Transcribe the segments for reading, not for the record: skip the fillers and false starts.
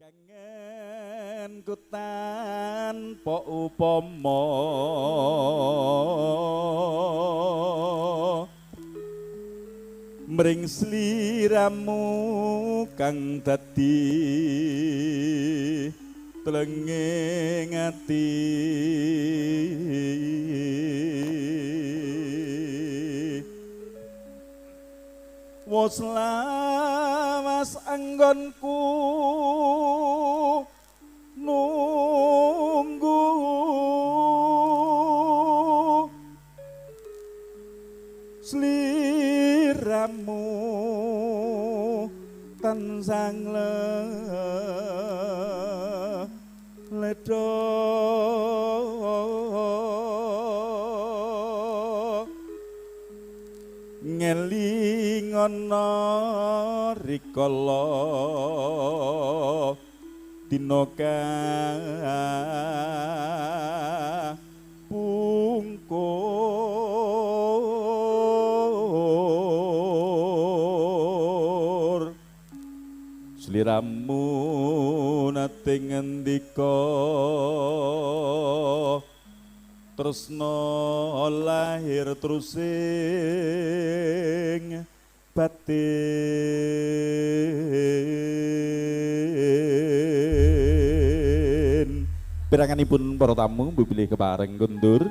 Kangenku tanpa upama mring sliramu kang dadi tlenging ati. Wos lawas anggonku nunggu sliramu tansah ledho ngelingono rikala dina kapungkur sliramu nate ngendika tresna lahir trusing batin. Piranganipun para tamu bilih kepareng kundur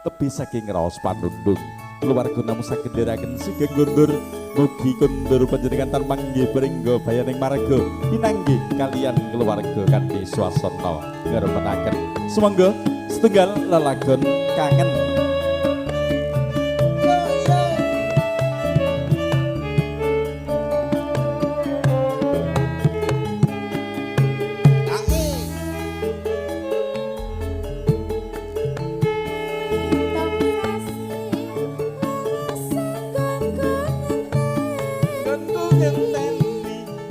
tebi saking raos panundung. Keluarga namung saged ndherekaken sugeng kundur, mugi kundur panjenengan tan manggih pringga bayaning marga pinanggih kalian keluarga kanthi swasana ngremenaken. Sumangga setunggal lelagon kangen.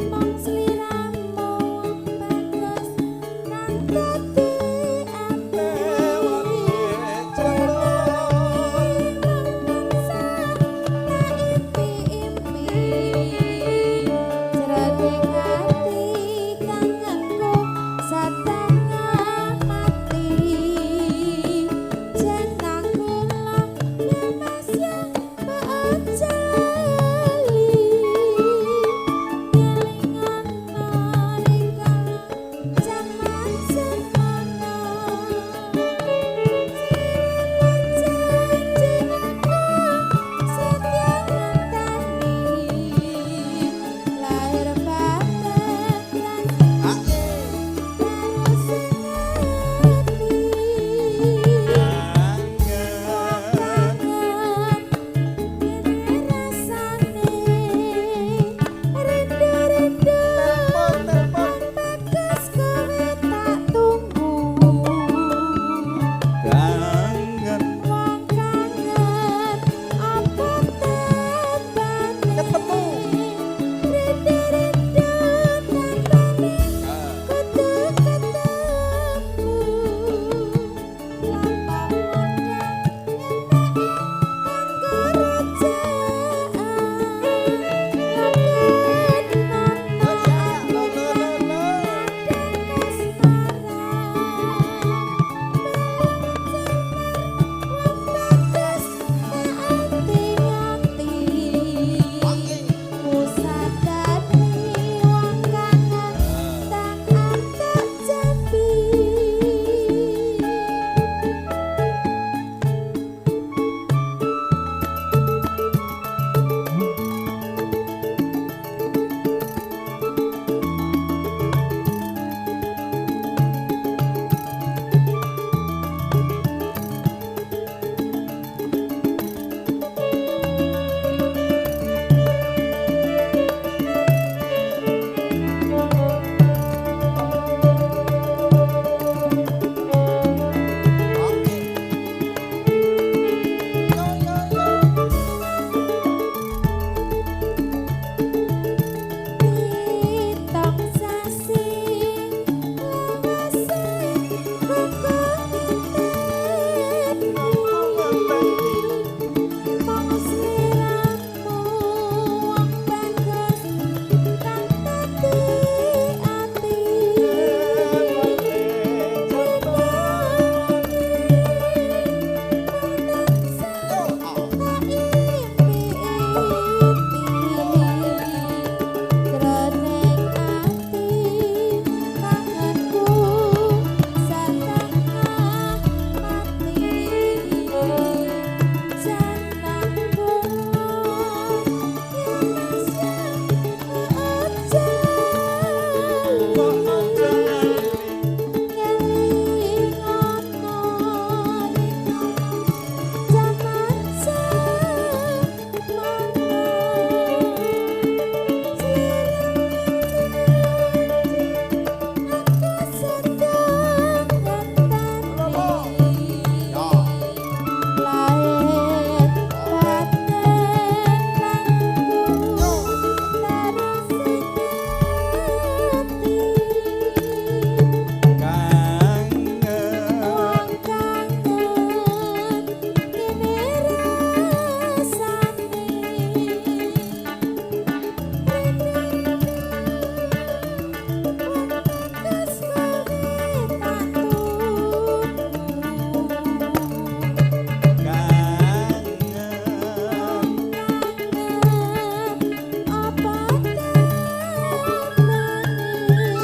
Mong sliramu bagus kang dadi ati.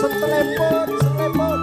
Setelepon, setelepon.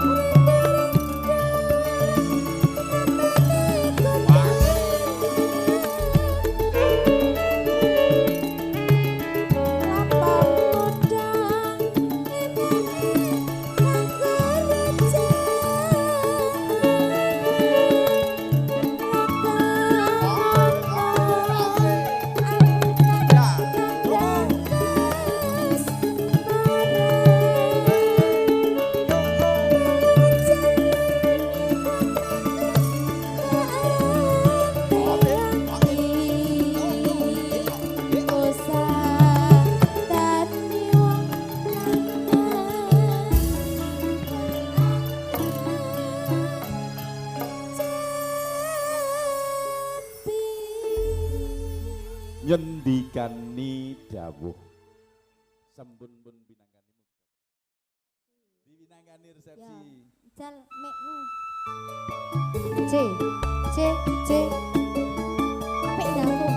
Nyendikani dawuh sampun pun pinangkani dipinangkani resepsi ya. Jal mekmu C C C apik ndangku.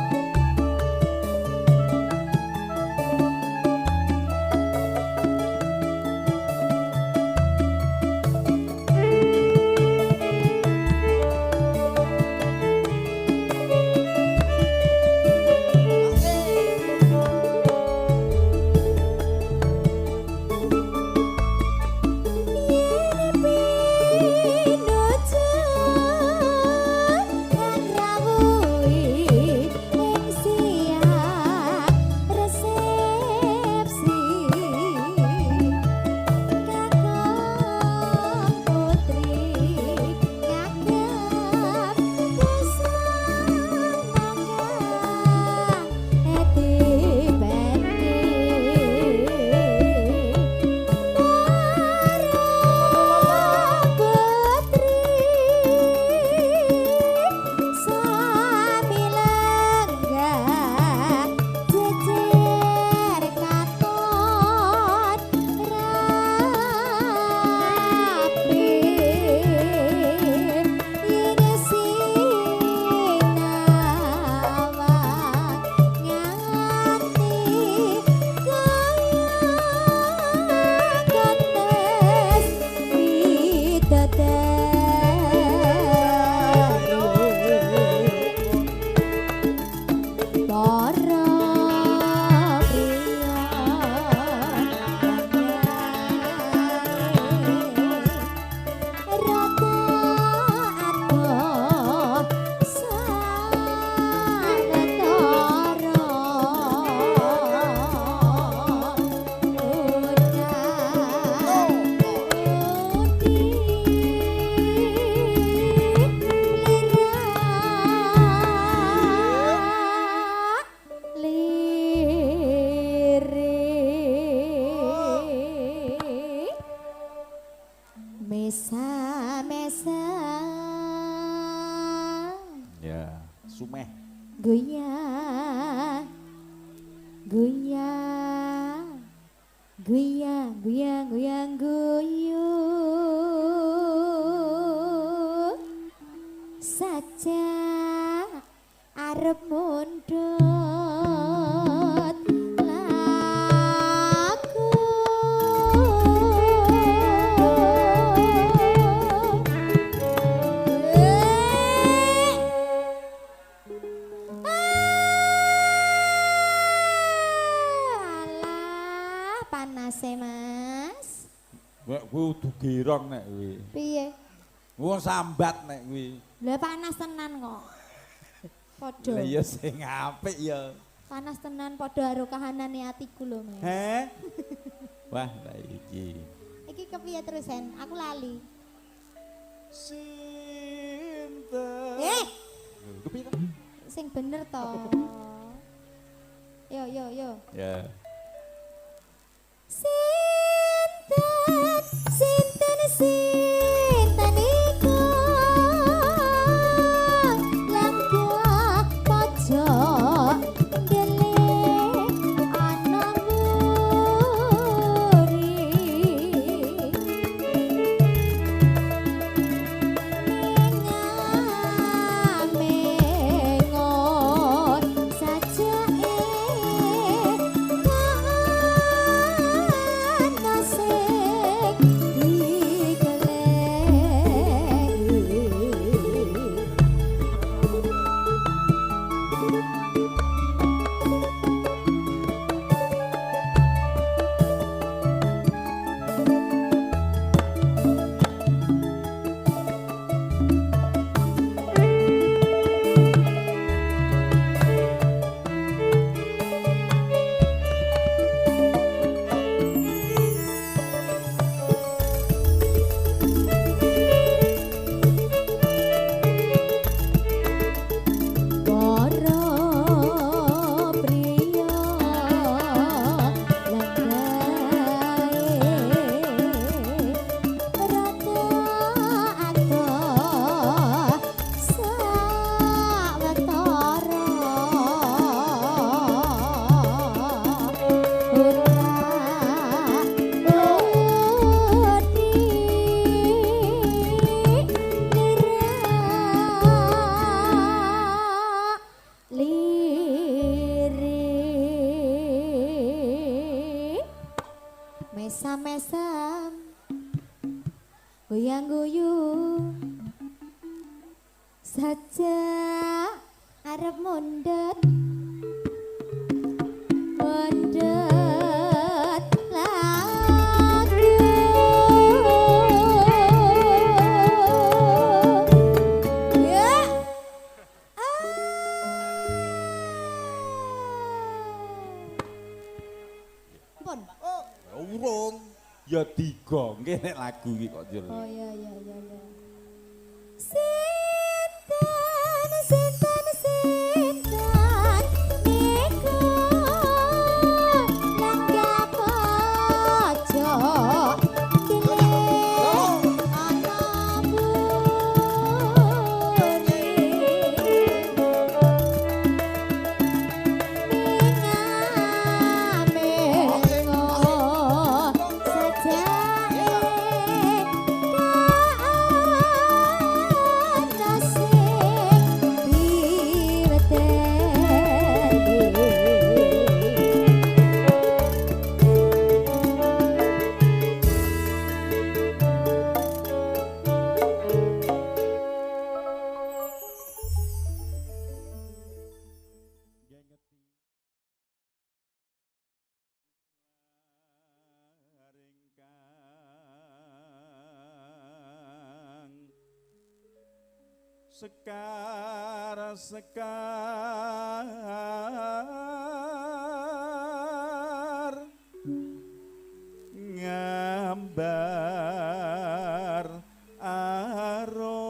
Mesa-mesa. Ya, sumeh. Goyang, goyang, goyang, goyang, goyang, goyang. Saja arep mundhut laku. Alah, panase Mas. Nek kuwi udu girong nek kuwi. Piye? Wong sambat nek kuwi. Lah panas tenan kok. Padha. Lah ya sing apik ya. Panas tenan padha karo kahanane atiku lho, Mas. Heh. Wah, lah iki. Iki kepiye terus, Hen? Aku lali. Sinten. Eh, Kepiye to? Sing bener to. Yo yo yo. Ya. Sinten, sinten, sinten iku lenggah pojok ndelik ana mburi. Mengon sajake Goyang guyu saja arep mundet mundet lagu. Ya. Pun. Oh, urung. Ya digongke nek lagu iki kok jur. Oh iya iya iya iya. Sinten sinten sinten niku langgah pojok cilik ana buri mingamengo sajake kaana sing diwedeni. Sekar sekar ngambar arum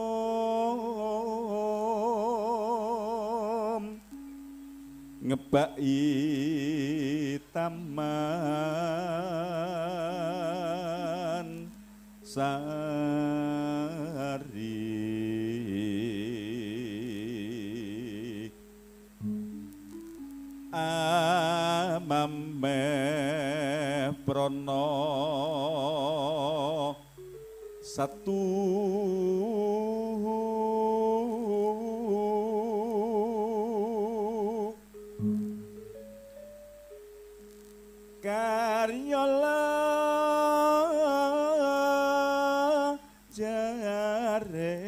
ngebaki taman sari amameh prana satu karya jaring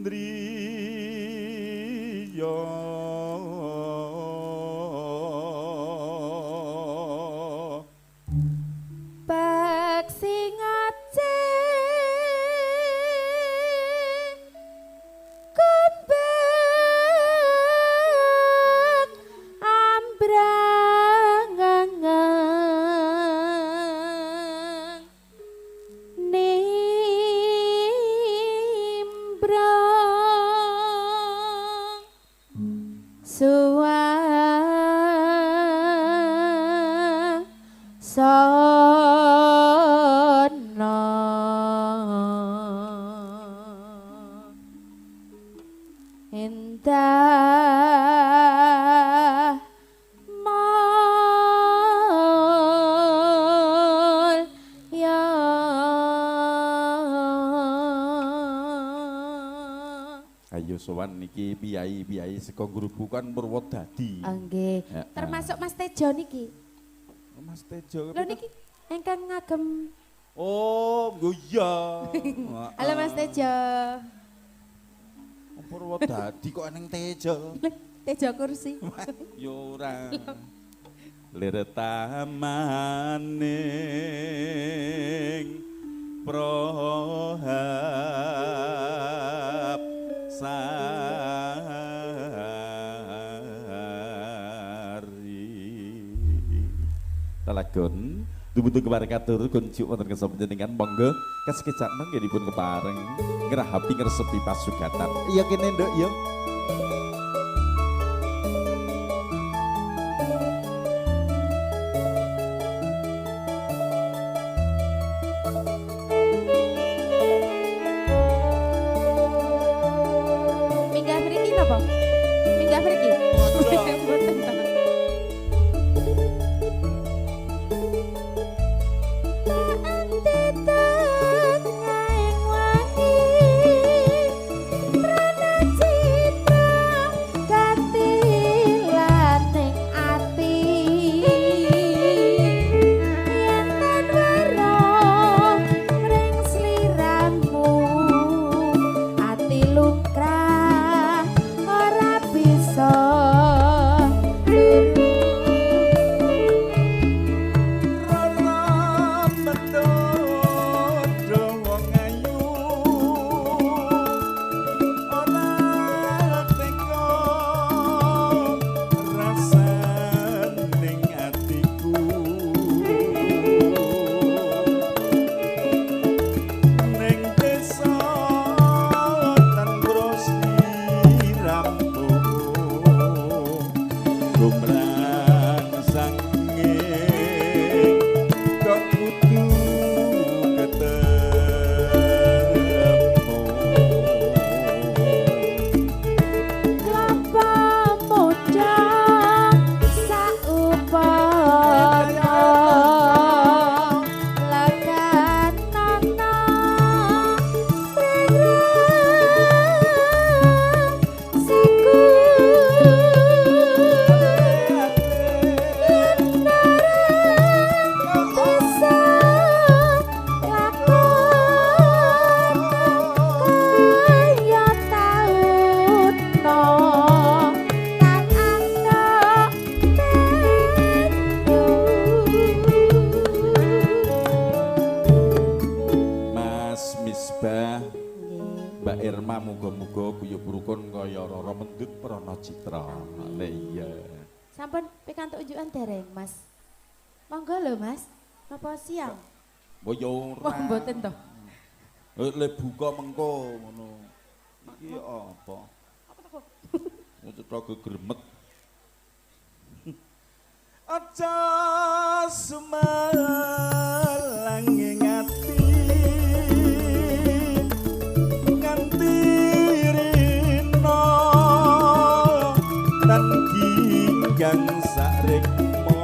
driya. Bak sing ace kembang ambrangangan nimbrang suwa sono endah mulya. Ayo sowan niki piyai-piyai saka Grubukan Purwodadi. Nggih, termasuk Mas Tejo niki. Mas Tejo. Lho niki ingkang ngagem. Oh, nggo iya. Halo Mas Tejo. Purwodadi kok eneng Tejo. Tejo kursi. Yo ora. Lir tamaning prohab sari. Talagon dumunung kepareng katur kunjuk wonten kersa panjenengan monggo kasekecak mangke dipun kepareng ngrahapi ngresepi pasugatan. Iya kene nduk ya. Minggah mriki napa? Minggah mriki. Mboten ta. Prana citra Mbak Irma muga-muga guyub rukun kaya Roro Mendut Prana Citra. Lah iya. Sampun pikantuk unjukan dereng, Mas. Monggo lho, Mas. Napa siang? Oh ya ora. Wah, mboten to. Le buka mengko ngono. Iki apa? Apa to kok? Cetha gegremet. Aja sumelange ati nganti rina tan ginggang sarikma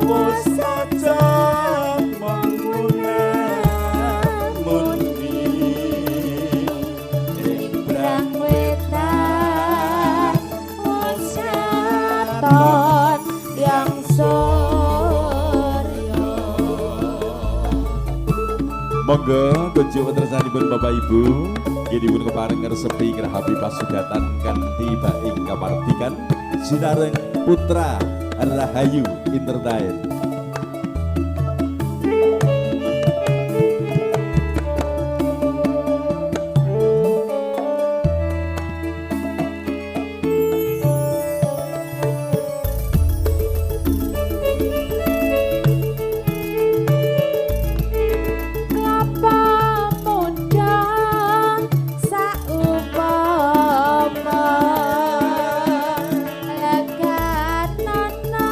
wis aja mung-muni ing brang wetan usaton yang surya. Monggo kunjuk tresnanipun Bapak Ibu, nggih dipun kepareng ngresepi ngrahapi pasugatan kanthi baing kamardikan sinareng Putra Rahayu Entertain. Kelapa muda saupama legat nana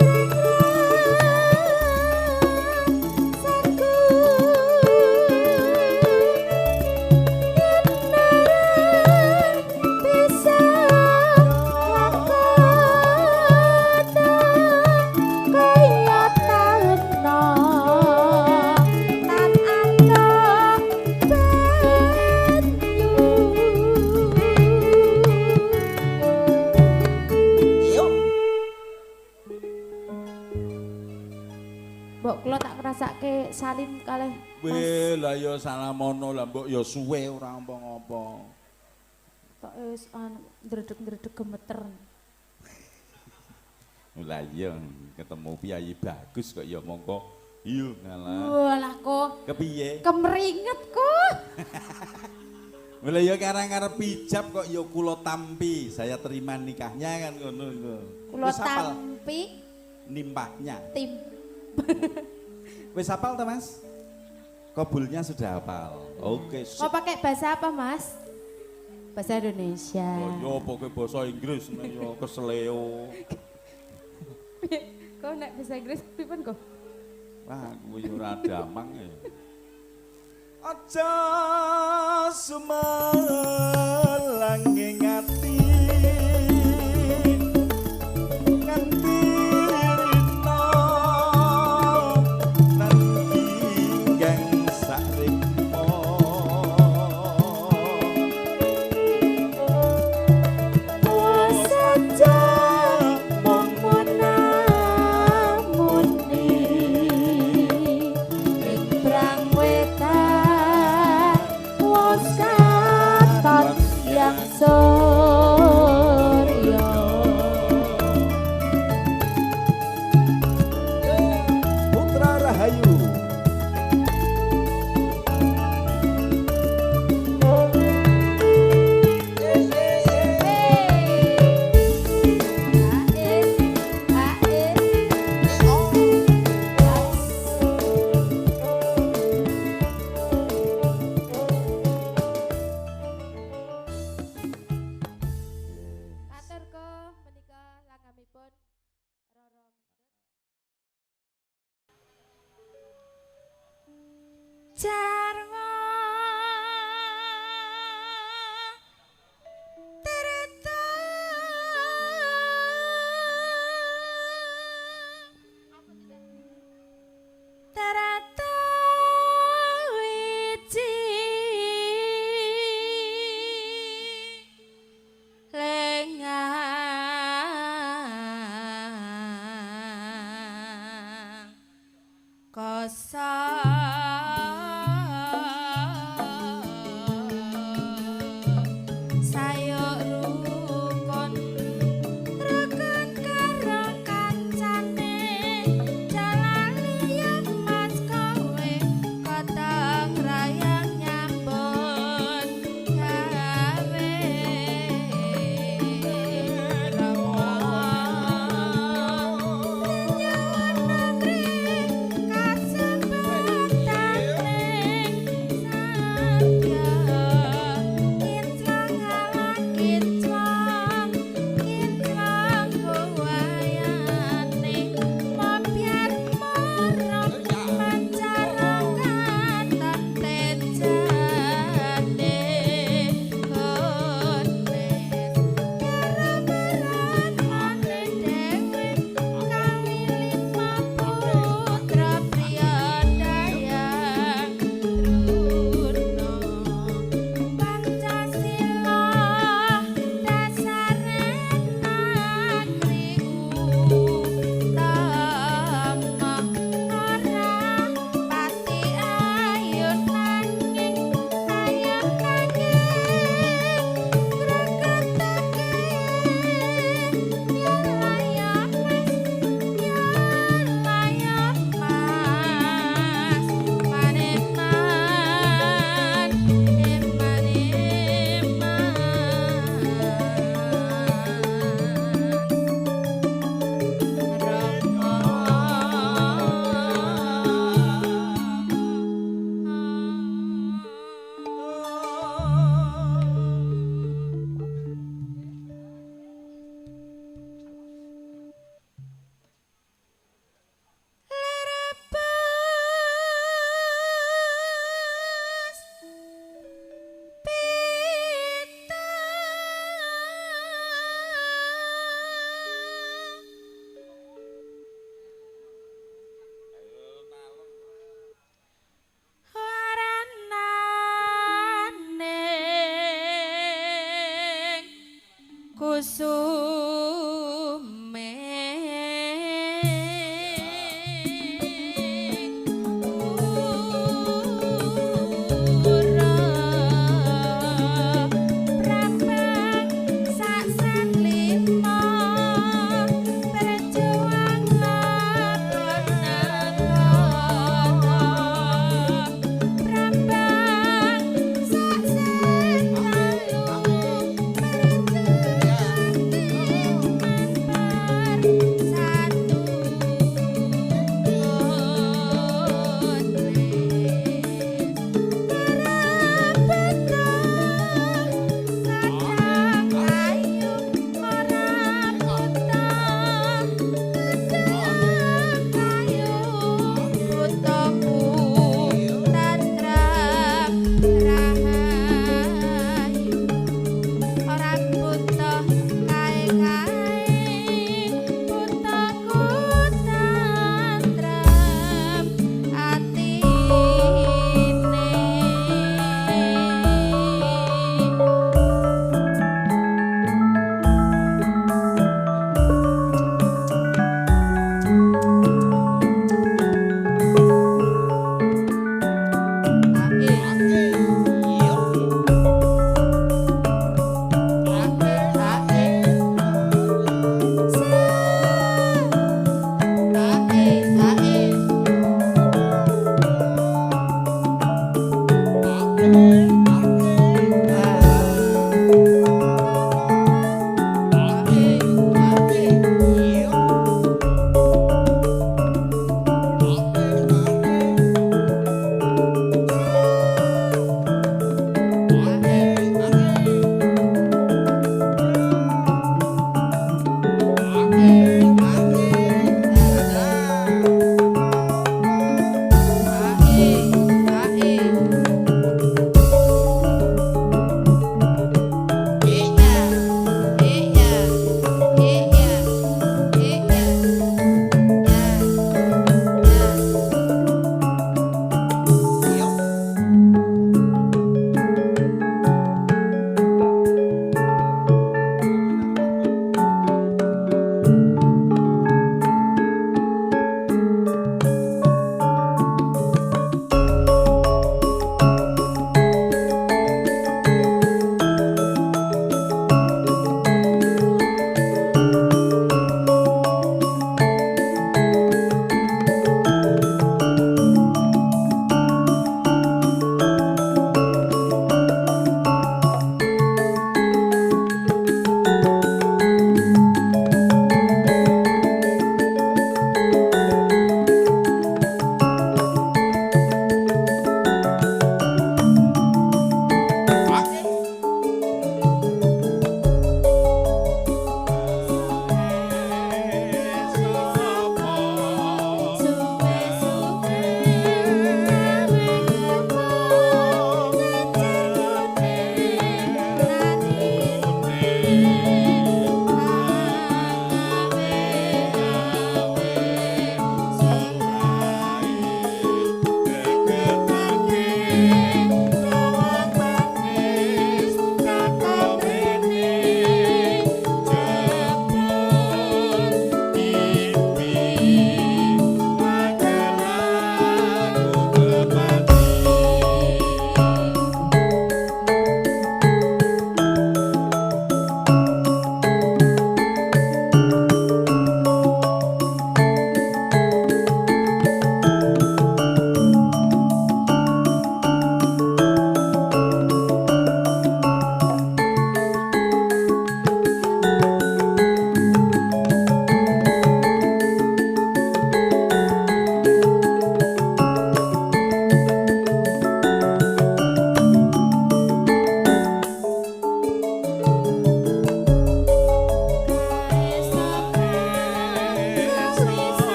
ring rasaku yen narang bisa lakon kaya tauna tan antuk banyu. Mbok kula tak ngrasake salim kalih Mas. Weh, lah ya salamono lah mbok ya suwe ora apa-apa. Tok wis anu ndredeg-ndredeg gemeter. Lah iya ketemu piyayi bagus kok ya mongko. Iya ngalah. Walah kok Kepiye? kemringet kok. Lah ya karang arep ijab kok ya kula tampi, saya terima nikahnya kan ngono iku. Kula Wis apal tampi nimpahnya. tim. Wis hafal ta, Mas? Kabulnya sudah hafal. Oke, sip. Mau pakai bahasa apa, Mas? Bahasa Indonesia. Oh, yo pokoke basa Inggris nek yo kesleo. Kok nek bahasa Inggris pripun kok? Wah, aku yo ora damang ya. Aja sumelange ati nganti rina tan ginggang sarikma. Wis aja mung muni ing brang wetan wis katon yang surya. Putra Rahayu. Katur ko menika langgamipun Roro. Jarwo Tirta Tarata wiji lengang kosong.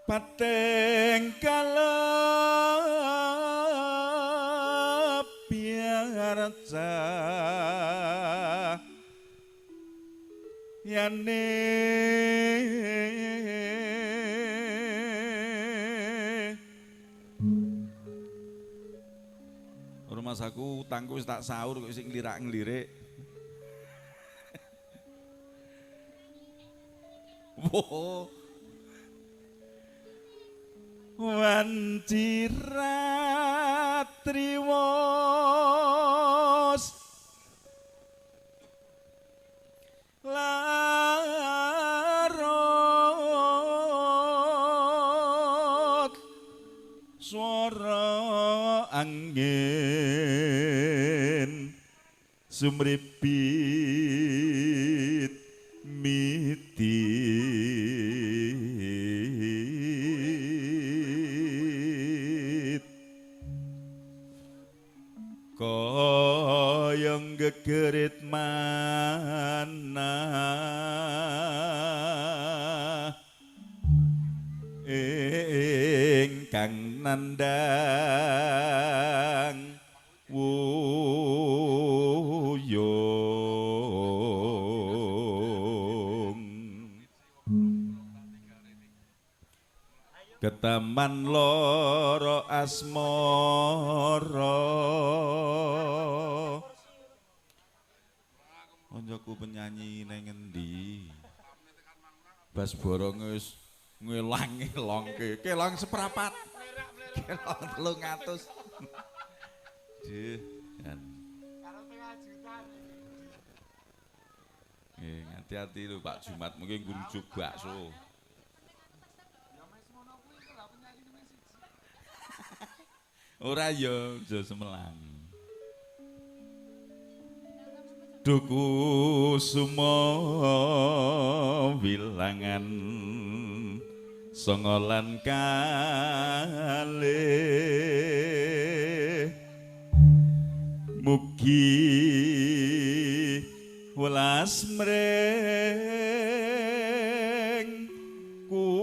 Pateng kalep biar yane rumah saku utangku wis tak sahur kok isih nglirak-nglirik. Wo wancirat triwos larot swara angin sumripit miti koyong gegerit mana ingkang nandang wuyung ketaman loro asmara. Koncoku penyanyi neng endi? Bas borong wis ngelang-ngelongke, kelong seprapat. Kelong 300. Duh, kan. Hati-hati lho Pak Jumat mungkin ngrujuk bakso. Ora ya, aja semelang. Duku sumo wilangan songolan kalih mugi welas mring kula.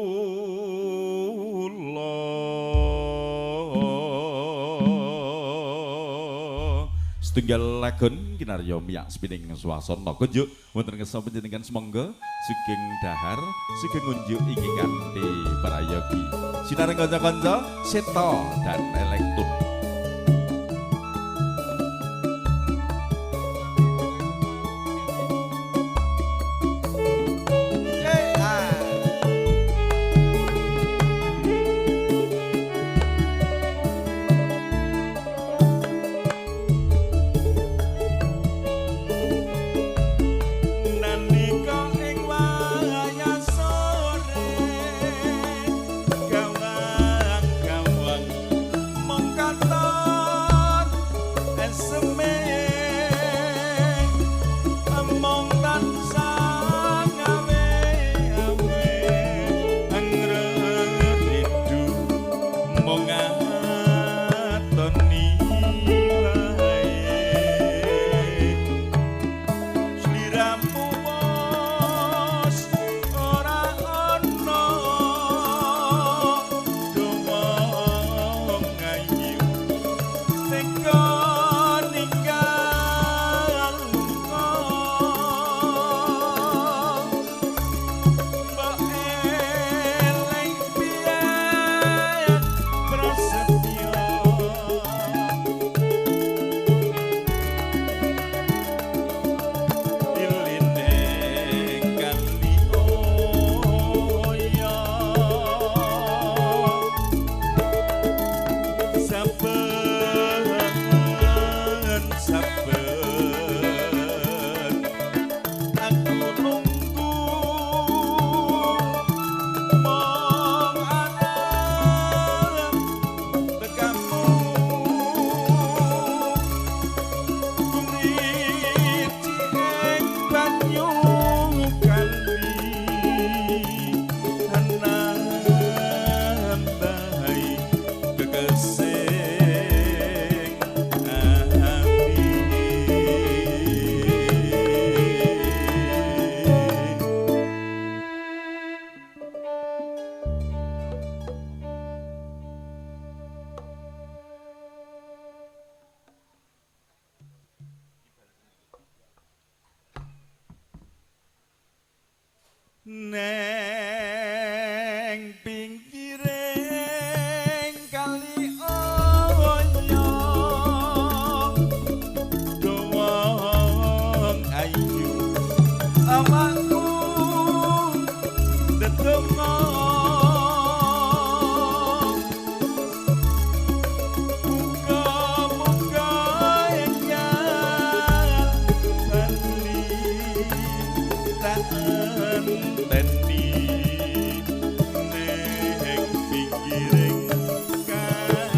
Setunggal lagon kinarya miyak spining swasana kunjuk wonten ngersa panjenengan semangga sugeng dahar sugeng ngunjuk iki kanthi prayogi sinareng kanca-kanca Seta dan Elektun. Gawang-gawang mongkat Neng pinggiring kali oyo wong ayu awakku ndedonga muga-muga enggal bali tak enteni neng pinggiring kali.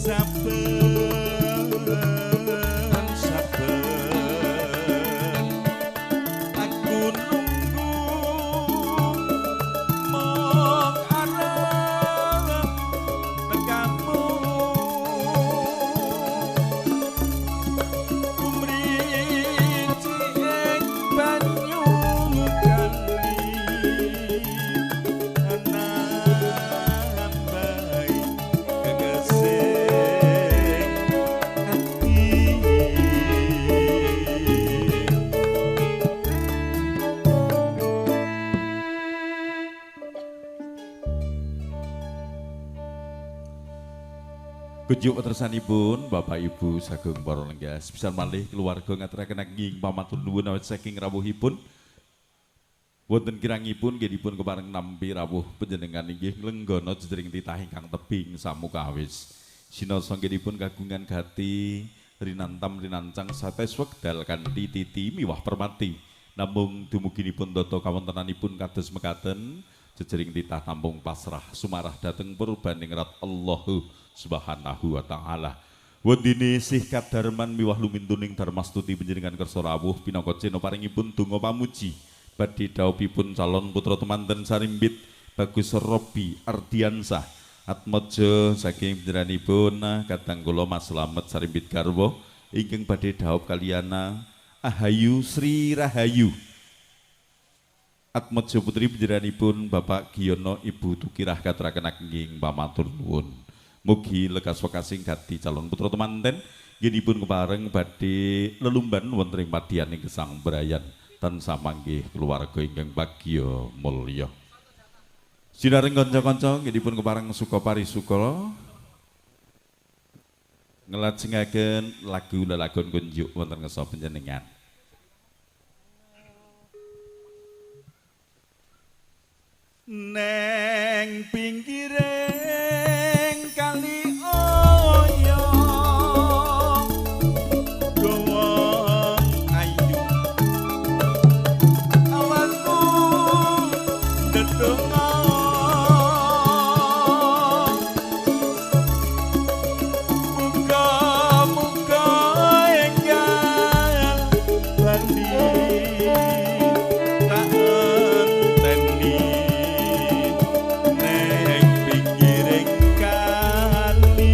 Saben saben aku nunggu mong arep tekamu kumricik ing banyu kali nambahi gegesing ati. Kunjuk petresanipun Bapak Ibu sagung para lenggah sepisan malih keluarga ngaturaken ageng pamatur nuwun awit saking rawuhipun wonten kirangipun nggih dipun kepareng nampi rawuh panjenengan inggih nglenggana jejering titah ingkang tebing samukawis. Sinasa nggih dipun kagungan gati rinantam rinancang sates wekdal kanthi titi miwah permati. Namung dumuginipun tata kawontenanipun kados mekaten jejering titah tampung pasrah sumarah dhateng purbaningrat Allahu Subhanahu wa taala. Wondene sih kadarman miwah lumintuning darmastuti panjenengan kersa rawuh pinangka cena paringipun donga pamuji badhe dhaupipun calon putra temanten Sarimbit Bagus Robi Ardiansah atmaja saking panjenenganipun kadang kula Mas Slamet Sarimbit garwa ingkang badhe dhaup kaliyana Ahayu Sri Rahayu atmaja putri panjenenganipun Bapak Giyono Ibu Tukirah katuraken ageng pamatur nuwun. Mugi lekas wekasing gati calon putra temanten nggih dipun kepareng badhe lelumban wonten ing padyaning gesang brayan tansah manggih keluarga ingkang bagya mulya. Sinareng kanca-kanca nggih dipun kepareng suka parisuka nglajengaken lagu lelagon kunjuk wonten ngersa panjenengan. Neng pinggiring kali oyo wong ayu awakku ndedonga muga-muga enggal bali tak enteni neng pinggiring kali.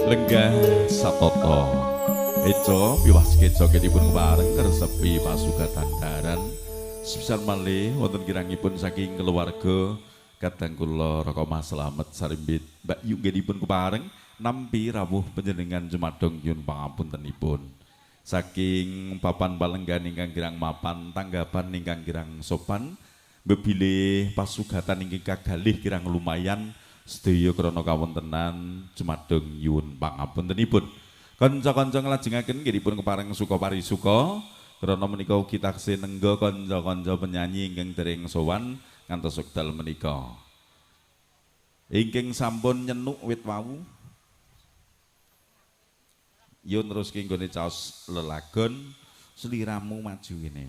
Lenggah satoto eco miwah skeca dipun kepareng ngresepi pasugatan daran sepisan malih wonten kirangipun saking keluarga kadang kula Raka Mas Slamet Sarimbit Mbak Yu nggih dipun kepareng nampi rawuh panjenengan jumadong nyuwun pangapuntenipun saking papan palenggan ingkang kirang mapan tanggapan ingkang kirang sopan bebilih pasugatan ingkang kagalih kirang lumayan sedaya krana kawontenan jumadong nyuwun pangapuntenipun. Kanca-kanca nglajengaken nggih dipun kepareng suka parisuka krana menika ugi taksih nengga kanca-kanca penyanyi ingkang dereng sowan ngantos wekdal menika. Ingkang sampun nyenuk wit wau yo neruske nggone caos lelagon sliramu maju ngene.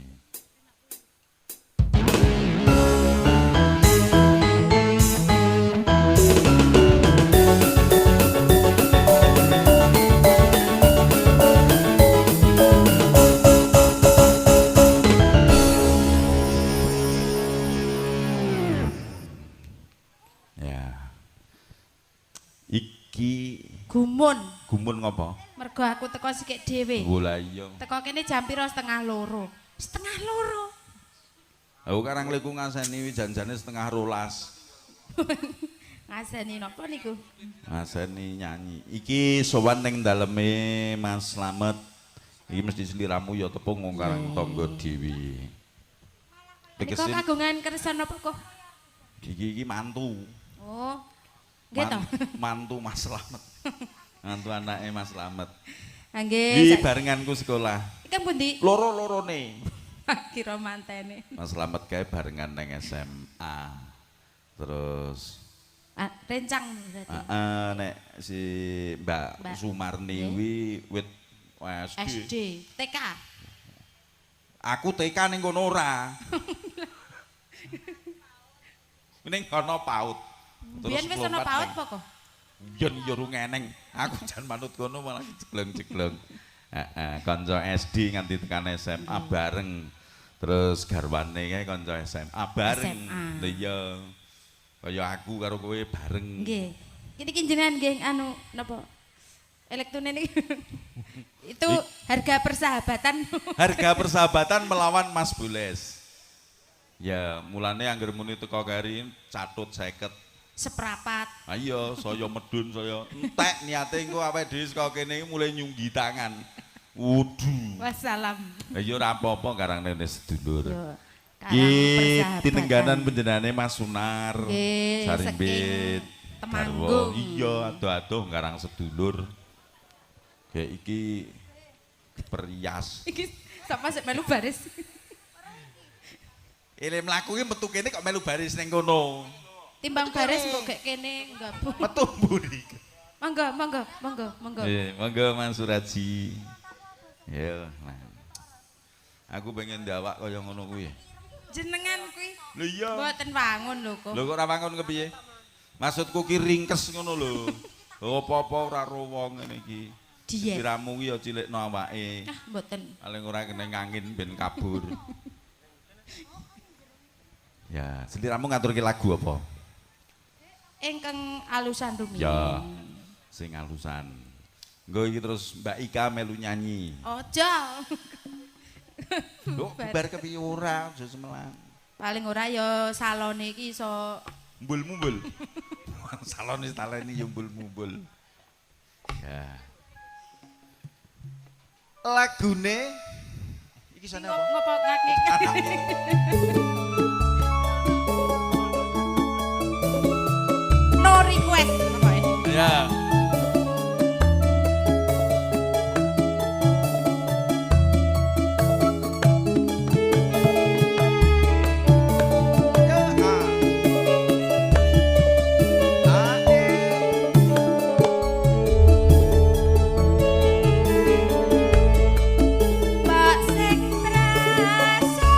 Iki Gumun. Gumun ngopo? Mergo aku teko sikik dhewe. Oh lah iya. Teko kene jam pira? 1:30. 1:30. Aku karang leku ngaseni janjane 1:30. Ngaseni napa niku? Ngaseni nyanyi. Iki sowan ning daleme Mas Slamet. Iki mesti sliramu ya tepung wong karang tangga dhewe. Niku kagungan kersa napa kok? Iki iki mantu. Oh. Nggih to. Mantu Mas Slamet. Mantu anake Mas Slamet. Ha nggih. Iki barenganku sekolah. Iki pundi? Loro-lorone. Kira mantene. Mas Slamet kae barengan nang SMA. Terus rencang berarti. Heeh, nek si Mbak Sumarni kuwi wit SD. SD, TK. Aku TK ning kono ora. Ning kono PAUD. Biyen wis ana PAUD apa kok? Yen ya rung eneng. Aku jan manut kono malah jeglong-jeglong. Heeh, kanca SD nganti tekan SMA bareng. Terus garwane kae kanca SMA bareng. Lha iya. Kaya aku karo kowe bareng. Nggih. Iki jenengan nggih anu napa? Elektone niki. Itu harga persahabatan. Harga persahabatan melawan Mas Boles. Ya, mulane angger muni teko kari catut 50. Seprapat. Ayo, saya medun, saya entek niate engko awake dhewe saka kene iki mulai nyunggi tangan. Wudu. Wassalam. Lah ya ora apa-apa karang nene sedulur. Ki tinengganan panjenengane Mas Sunar. Sarimbit. Temanggung. Iya, adoh-adoh karang sedulur. Kayak iki perias. Iki sapa sik melu baris? Ele mlaku iki metu kene kok melu baris ning kono. Timbang baris mbok gek kene gabung. Metu mburi. Monggo, monggo, monggo, monggo. Nggih, monggo Mas Suraji. Ya, nah. Aku pengen ndawak kaya ngono kuwi. Jenengan kuwi. Lho iya. Mboten wangun lho kok. Lho kok ora wangun kepiye? Maksudku ki ringkes ngono lho. Apa-apa ora ro wong ngene iki. Diet. Siramu ki ya cilikno awake. Ah, mboten. Paling ora kena angin ben kabur. Ya, sliramu ngaturke lagu apa? Ingkang alusan rumiyin. Ya. Sing alusan. Engko iki terus Mbak Ika melu nyanyi. Aja. Lho, bar kepiye ora aja semelang. Paling ora ya salone iki iso mumbul-mumbul. Salone taleni ya mumbul-mumbul. Ya. Lagune iki sane apa? Ngopo ngake. No request pokoke. Ya. Pak sing prasaja.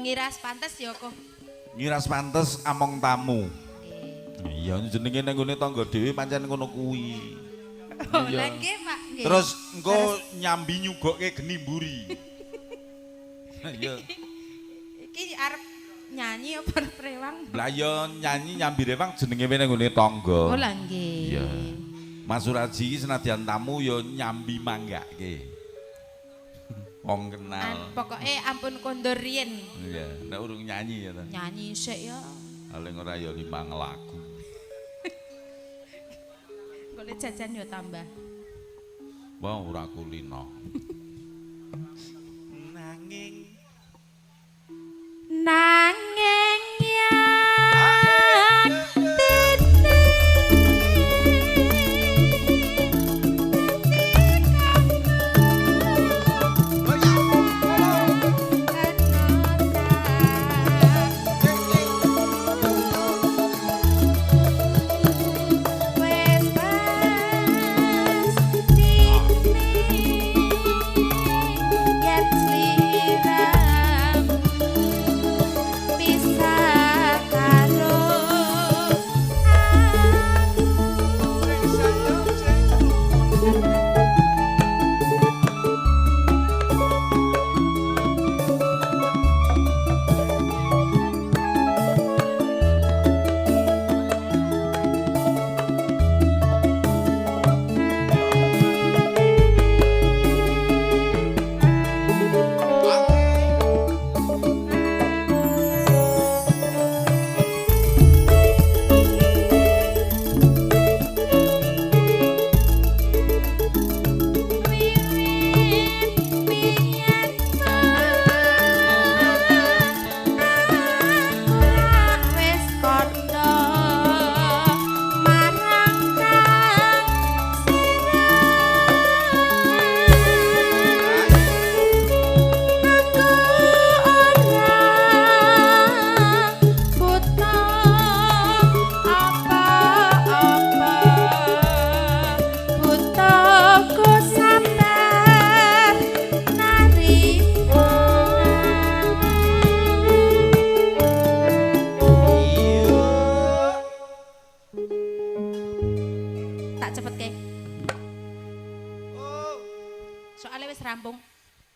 ngiras pantes ya kok. Ngiras pantes among tamu. Iya jenenge nang nggone tangga dhewe pancen ngono kuwi. Oh, lha nggih, Pak. Nggih. Terus engko nyambi nyugokke geni mburi. Iya. Iki arep nyanyi apa arep rewang? Lah ya nyanyi nyambi rewang jenenge nang nggone tangga. Oh lah nggih. Iya. Mas Suraji iki senadyan tamu ya nyambi manggake. Wong kenal. Pokoke ampun kondur riyen. Iya, nek urung nyanyi ya ta. Nyanyi sik ya. Paling ora ya 5 lagu. Golek jajan ya tambah. Wah, ora kulino. Nanging nanging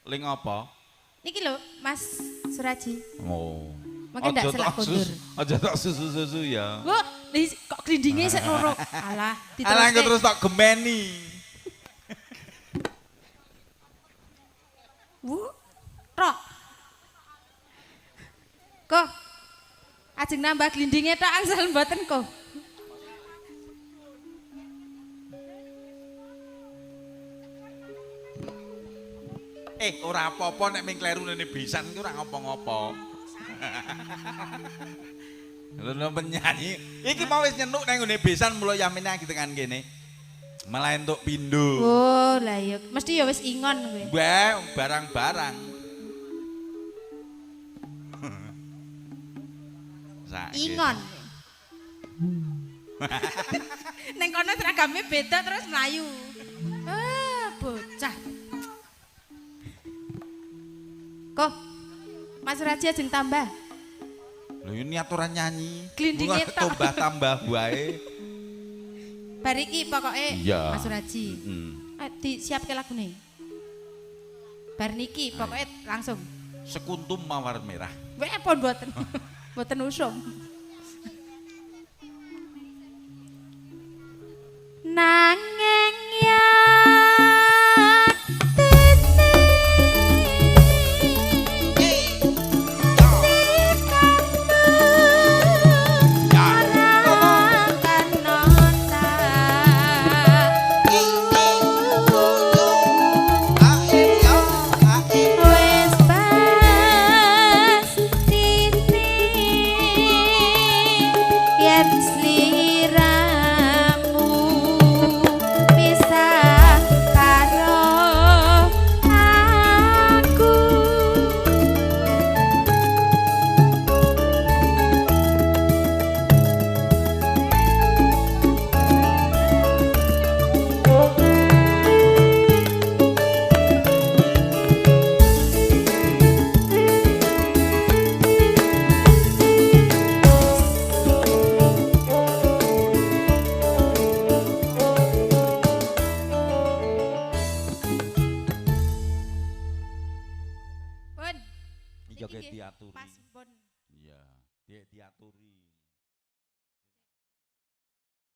Ling apa? Niki lho, Mas Suraji. Oh. Mungkin ndak selak kondur. Aja tak susu-susu ya. Wah, kok glindinge sik loro. Alah, diteruske. Alah engko terus tak gemeni. Wu. Tok. Kok ajeng nambah glindinge tok angsal mboten kok. Ora apa-apa nek ming kleru nene besan ki ora ngopo-ngopo. Lho penyanyi, iki mau wis nyenuk nang nggone besan mula yamene iki tekan kene. Malah entuk pindho. Oh, lah iya, mesti ya wis ingon kowe. Wah, barang-barang. Ingon. Neng kono seragame beda terus mlayu. Ah, bocah. Kok Mas Raji ajeng tambah. Lho ini aturan nyanyi. Glindinge tok. Tambah-tambah wae. Bar iki pokoke Mas Raji. Heeh. Disiapke lagune. Bar niki pokoke langsung. Sekuntum mawar merah. Weh pun mboten. Mboten usum. Nanging ya wes pas tini. Niki Ya nggih diaturi. Pas pun. Iya, dia diaturi.